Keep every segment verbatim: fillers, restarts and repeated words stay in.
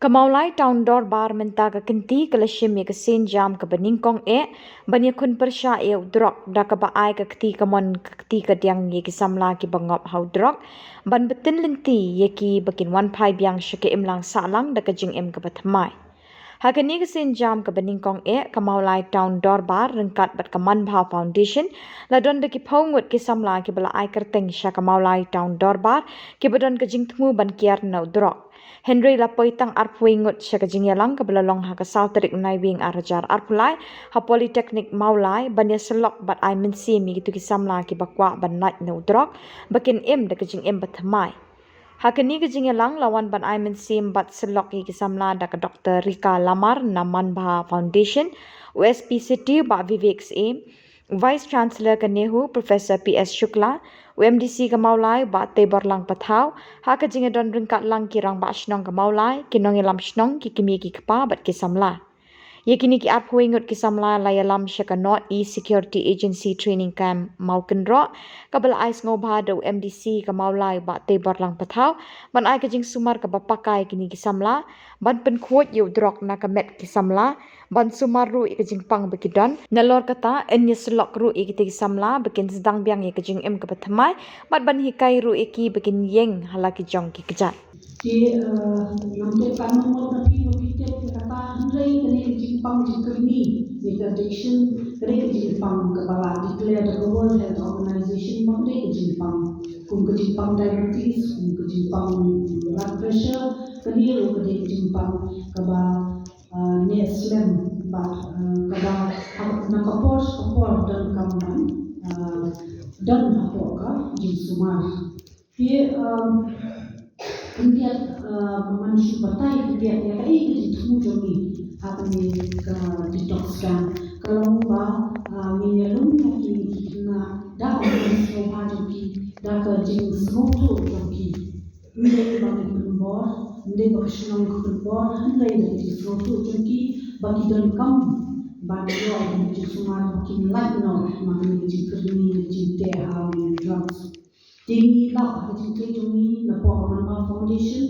Ka Mawlai Town Dorbar mynta ka kynti ka la shim ïa ka sienjam kaba nyngkong eh ban ïakhun pyrshah ïa u drok da kaba ai ka kti kamon ka kti kadiang ïa ki samla kiba ngop ha u drok ban btin lynti ïa ki ba kin wan phai biang sha ka imlang sahlang da ka jingim kaba thymmai. Ha kane ka sienjam kaba nyngkong eh, ka Mawlai Town Dorbar ryngkat bad ka Manbha Foundation la don da ki phew ngut ki samla kiba la ai kyrteng sha ka Mawlai Town Dorbar kiba don ka jingthmu ban kiar na u drok. Hynrei la poi tang arphew ngut sha ka jingïalang kaba la long ha ka saw tarik Naiwieng ar hajar arphew lai ha Polytechnic Mawlai ban ïasyllok bad ai mynsiem ïa kito ki samla kiba kwah ban lait na u drok ba kin im da ka jingim ba thymmai. Ha kane ka jingïalang la wan ban ai mynsiem bad syllok ïa ki samla da ka Doctor Rika Lamar na Manbha Foundation, u S P City Bah Vivek Syiem, Vice Chancellor ka NEHU Professor P S Shukla, u M D C ka Mawlai Bah Teiborlang Pathaw, ha ka jingïadon ryngkat lang ki rangbah shnong ka Mawlai, ki nongïalam shnong, ki kmie ki kpa bad ki samla. Ïa kine ki arphew ngut ki samla la ïalam sha ka North East Security Agency Training Camp Mawkynroh, kaba la ai sngewbha da u M D C ka Mawlai Bah Teiborlang Pathaw ban ai ka jingsumar kaba paka ïa kine ki samla, ban pynkhuid ïa u drok na ka met ki samla, ban sumar ruh ïa ka jingpang ba ki don. Nalor kata yn ïasyllok ruh ïa kita ki samla ba kin sdang biang ïa ka jingim kaba thymmai bad ban hikai ruh ïa ki ba kin ïeng ha la ki jong ki kjat. Te, eh, nangta katno ngut na phi ba phi tip ïa kata, hynrei kane ka jingpang jingkyrni, ïa ka addiction, kane ka jingpang kaba la declare da ka World Health Organization ba kane ka jingpang, kum ka jingpang diabetes, kum ka jingpang blood pressure, kane ruh ka dei ka jingpang kaba, eh, neh slem bad, eh, kaba ha, na ka por sha ka por donkam ban, eh, don hapoh ka jingsumar. Te, um, khyndiat, uh, man shu batai khyndiat ïa kaei ka jingthmu jong ngi ha kane ka detox camp. Ka long ba, uh, ngin ïalum ïa ki, ki khynnah da ka jingsngewbha jong ki, da ka jingsngewthuh jong ki. Ym dei ba ngi pynbor, ym dei ba ka shnong ka pynbor, hynrei da ka jingsngewthuh jong ki ba ki donkam ban ïoh ïa ka jingsumar ba kin lait noh na kane ka jingkyrni, ka jingteh ha drugs. Te ngi lap ha ka jingtrei jong ngi napoh ka Manbha Foundation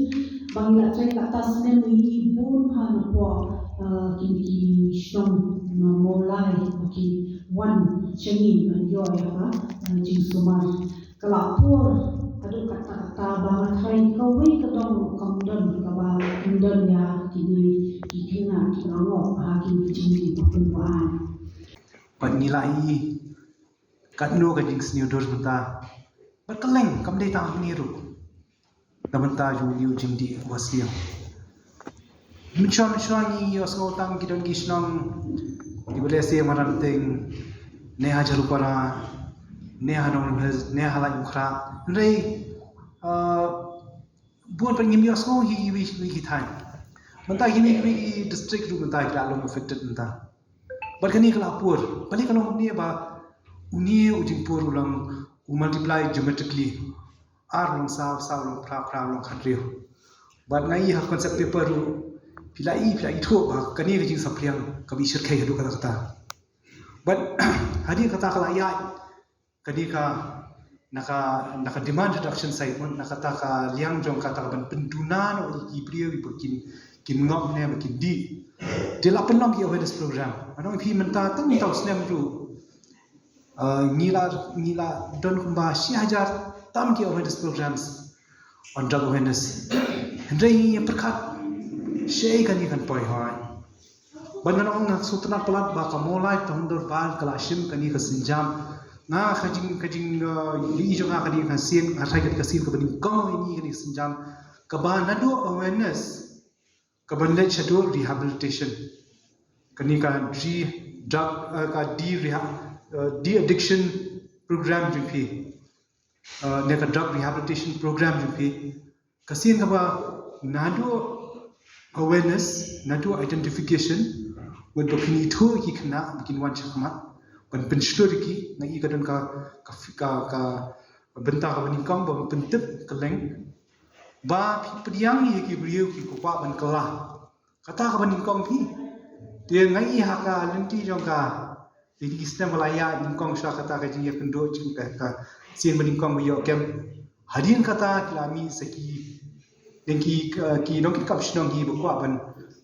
ba ngi la trei katta snem ngi bun bha napoh, eh, kine ki shnong na Mawlai ba ki wan sha ngi ban ïoh ïa ka, eh, jingsumar. Ka la pur haduh katta katta ba nga tharai kawei ka dong ruh kam don kaba ym don ïa kine ki khynnah kiba la ngop ha kine ki jingdih ba pynban. Bad ngi la ïohi katno ka jingsniew dur mynta. Bad kylleng kam dei tang hangne ruh. Na bynta jong une u jingdih uba sniew. Mynshuwa mynshuwa ngi ïohsngew tang ki don ki shnong kiba lehse Madanting, ne ha Jharupara, ne ha Nongrim Hills, ne ha Laitumkhrah. Hynrei, uh, bun pat ngim ïohsngew hi iwei iwei ki thaiñ. Mynta kine kiwei ki district ruh mynta ki la long affected mynta. Bad kane ka la pur. Balei ka long kumne? Ba une u jingpur u long u multiply geometrically. Ar u long saw, saw u long phra, phra u long khathynriew. Bad nga ïohi ha concept paper ruh phi la i, phi la ithuh ba kane ka jingsaphriang kaba i shyrkhei haduh katta katta. Bad hadien kata ka la ïaid kane ka, na ka, na ka demand reduction side, na kata ka liang jong kata ka ban pynduna noh ïa ki briew ba kin, kin ngop ne ba kin dih. Te la pynlong ki awareness program. Nga ong ïa phi mynta tang mynta u snem ruh, uh, ngi la, ngi la don kumba shi hajar tam ki awareness programs on drug awareness. Hynrei ngi ïa pyrkhat shaei kane kan poi hoi. Bad nga ong nga sngewtynnat palat ba ka Mawlai Town Dorbar ka la shim kane ka sienjam. Nga ka jing, ka jing, uh, ïohi jong nga kane ka sien, nga tharai kane ka sien kaba nyngkong ïa ngi kane ka sienjam. Kaba naduh awareness, kaba leit shaduh rehabilitation. Kane ka de-, drug, uh, ka de-reha-, uh, de-addiction program jong phi. Uh, ne ka drug rehabilitation program jong phi. Ka sien kaba naduh awareness, naduh identification, wat ba kin ithuh ïa ki khynnah ba kin wan shakhmat, ban pynshlur ïa ki, nga i ka don ka, ka, ka, ka bynta kaba nyngkong ban pyntip kylleng ba phi pdiang ïa ki briew kiba kwah ban kylla. Kata kaba nyngkong phi. Te nga i ha ka lynti jong ka, te ki snem ba la ïaid nyngkong sha kata ka jingïakynduh jong ka, ka sien ba nyngkong ba ïoh kem. Hadien kata ki la mih sa ki Dang ki, ki nongkitkam shnong hi ba kwah ban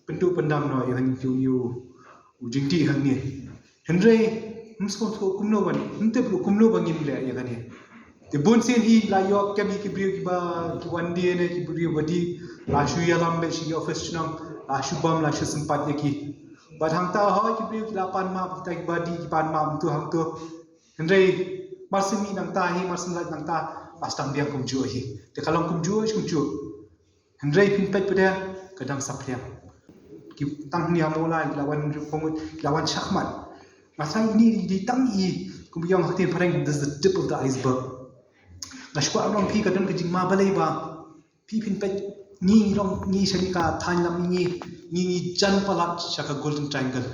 pynduh pyndam noh ïa kane, ïa u jingdih hangne. Hynrei ym sngewthuh kumno ban, ym tip ruh kumno ban ngin leh ïa kane. Te bun sien hi la ïoh kem ïa ki briew kiba, ki wan die ne ki briew ba dih, la shu ïalam beit sha ki office shnong, la shu bam, la shu sympat ïa ki. Bad hangta hoi ki briew ki la pan map, kita kiba dih ki pan map hangto hangto. Hynrei mar shu mih nangta hi, mar shu lait nangta, la sdang biang kumjuh hi. Te ka long kumjuh kumjuh. Hynrei phin peit pat de ka dang saphriang. Ki tang hynne ha Mawlai ki la wan riewphoh ngut, ki la wan shakhmat. Nga sa ini ri dei tang i, kumba ong ha ka ktien phareng, this is the tip of the iceberg. Nga shu kwah ban ong phi ka don ka jingma balei ba phi phin peit ngi, ngi long ngi sha ngi ka thaiñ lam ngi, ngi, ngi jan palat sha ka Golden Triangle.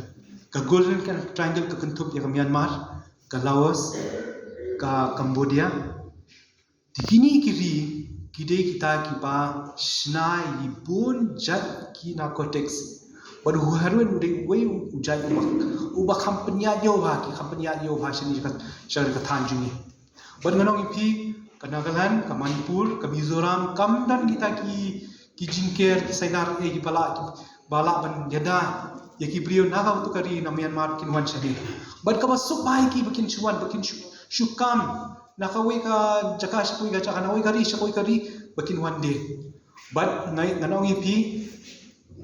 Ka Golden Triangle ka kynthup ïa ka Myanmar, ka Laos, ka Cambodia. Te kine ki ri ki dei kita kiba shna ïa bun jait ki narcotics. Bad u heroin u dei uwei u jait uba, uba kham pynïaid ïa u bha, ki kham pynïaid ïa u bha shane sha ka, sha ka thaiñ jong ngi. Bad ngan ong ïa phi, ka Nagaland, ka Manipur, ka Mizoram, kam don kita ki, ki jingker, ki sainar eh kiba lah, kiba lah ban ïada ïa ki briew na kawei ka ri na Myanmar kin wan shane. Bad kaba suk bha ïa ki ba kin shu wan, ba kin shu, shu kam na kawei ka jaka sha kawei ka jaka, na kawei ka ri sha kawei ka ri, ba kin wan die. Bad ngan ong ïa phi,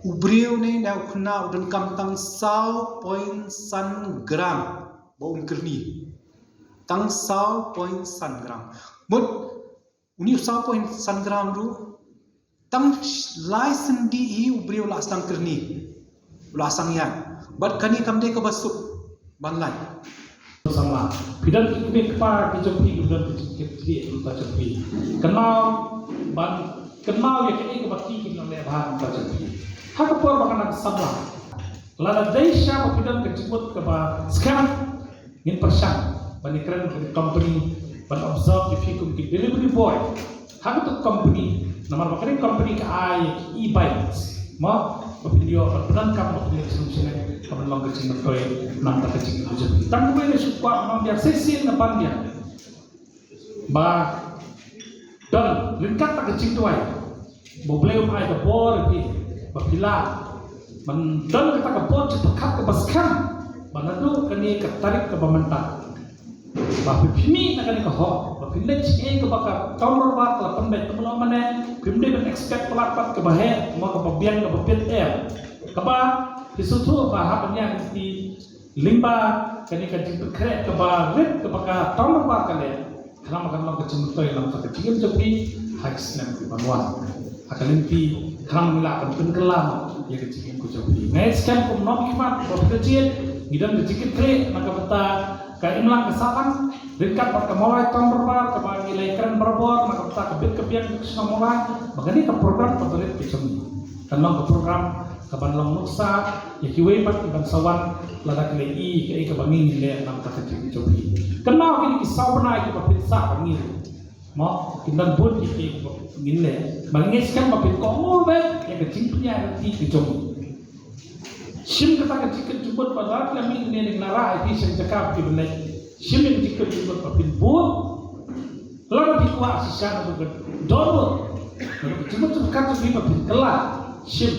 u briew ne na u khynnah u donkam tang saw point san gram ba un kyrni. Tang saw point san gram. Mut une u saw point san gram ruh tang lai snem dih hi u briew la sdang kyrni, la sdang ïaid. Bad kane kam dei kaba suk ban lait. Samla, phi don ki kmie kpa ki jong phi, phi don ki jingkit kli mynta jong phi. Kynmaw ban kynmaw ïa kaei kaba ki kin nang leh bha mynta jong phi. Ha ka por ba ka nang samla, lada dei sha ba phi don ka jingmut kaba skhem, ngin pyrshang ban ïakren bad ka company ban observe ïa phi kum ki delivery boy ha kata ka company, namar ba kane ka company ka ai e-bikes, mo, ba phin ïoh ban pyndonkam ba phin leit shnong shnong ka ban long ka jingmyntoi na ka bynta ka jingim ka jong phi. Tang kumne nga shu kwah ban ong biang shisien na ban biang ba don ryngkat bad ka jingduwai ba U Blei un ai ka bor ïa phi ba phi lah ban don kata ka bor jingpyrkhat kaba skhem ba naduh kane ka tarik kaba mynta ba phi, phi mih na kane ka hok ba phin leit shaei kaba ka town dorbar ka la pynbeit. Kumno mane phim dei ban expect palat pat kaba heh, mo, kaba biang kaba pit, em. Kaba phi sngewthuh ba hap ban ïa ngi lyngba kane ka jingpynkhreh kaba rit kaba ka town dorbar ka leh, khnang ba kan long ka jingmyntoi na ka bynta ka jingim jong phi ha ki snem ki ban wan. Ha ka lynti khnang ba ngi lah ban pynkylla ïa ka jingim ka jong phi. Nga ngeit skhem kum nongmihkhmat ba phi jied, ngi don ka jingkitkhlieh na ka bynta ka imlang ka sahlang ryngkat bad ka Mawlai town dorbar kaba ngi la ïakren barabor na ka bynta ka bit ka biang ka shnong Mawlai, ba kane ka program kaba rit ka jong ngi kan long ka program kaban long nuksa ïa kiwei pat kiban sa wan lada ki la ïohi kaei kaba ngi ngin leh na ka bynta ka jingim jong phi. Kynmaw kine ki saw bnai kiba phin sah bad ngi, mo, kin don bun kiei kiei kiba ngin leh. Ba ngi ngeit skhem ba phin kohnguh beit ïa ka jingpynïaid lynti ka jong ngi. Shim kata ka jingkyrkhu jingmut ba lada ki la mih hangne, ngi la rah ïa phi sha ka jaka ba phi ban leit. Shim ïa ka jingkyrkhu jingmut ba phin bud. Lada phi kwah shisha naduh ka dohnud, naduh ka jingmut jingpyrkhat jong phi ba phin kylla, shim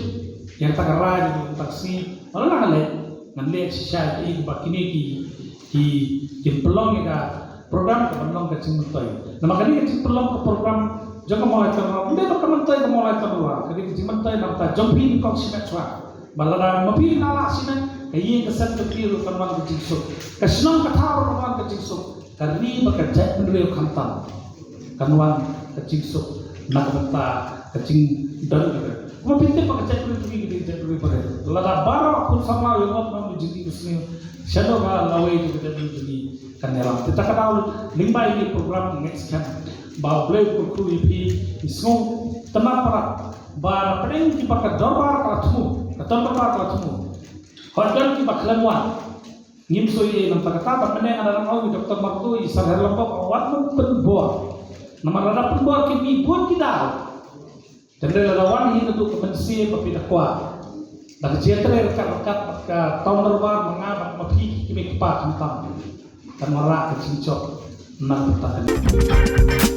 ïa kata ka rai naduh mynta ka sngi. Lada ngan leit, ngan leh shisha ïa kaba kine ki, ki, kin pynlong ïa ka program kaban long ka jingmyntoi. Namar kane ka jingpynlong ka program jong ka Mawlai town dorbar, ym dei ba ka myntoi ka Mawlai town dorbar, kane ka jingmyntoi na ka bynta jong phi nyngkong shimet shuwa. Ba lada ma phi la lah shimet, ka ïing ka sem jong phi ruh kan wan ka jingsuk, ka shnong ka thaw ruh kan wan ka jingsuk, ka ri bad ka jaitbynriew khamtam kan wan ka jingsuk na ka bynta ka jingdon ka. Kumba phi tip ba ka jaitbynriew jong ngi ka dei ka jaitbynriew barit. Lada baroh khun samla ïangop na ka jingdih ka sniew, shano ka lawei ka jaitbynriew jong ngi kan ïalam. Te kata ka daw lyngba ïa kane ka program nga ngeit skhem ba U Blei un kyrkhu ïa phi. Ngi sngewtynnat palat ba na pdeng kiba ka dorbar ka la thmu, ka town dorbar ka la thmu, hooid don kiba khlem wan. Ngim soi ei, nangta kata ba mynne nga la dang ong ïa u Doctor Martu, i Sir Harlambok, wat nym pynbor. Namar lada pynbor kin mih bun ki daw. Te hynrei lada wan hi naduh ka mynsiem ba phi da kwah, da ka jingïatrei ryngkat ryngkat bad ka town dorbar, ma nga bad ma phi ki kmie ki kpa khamtam, kan wanrah ka jingjop na ka bynta kane.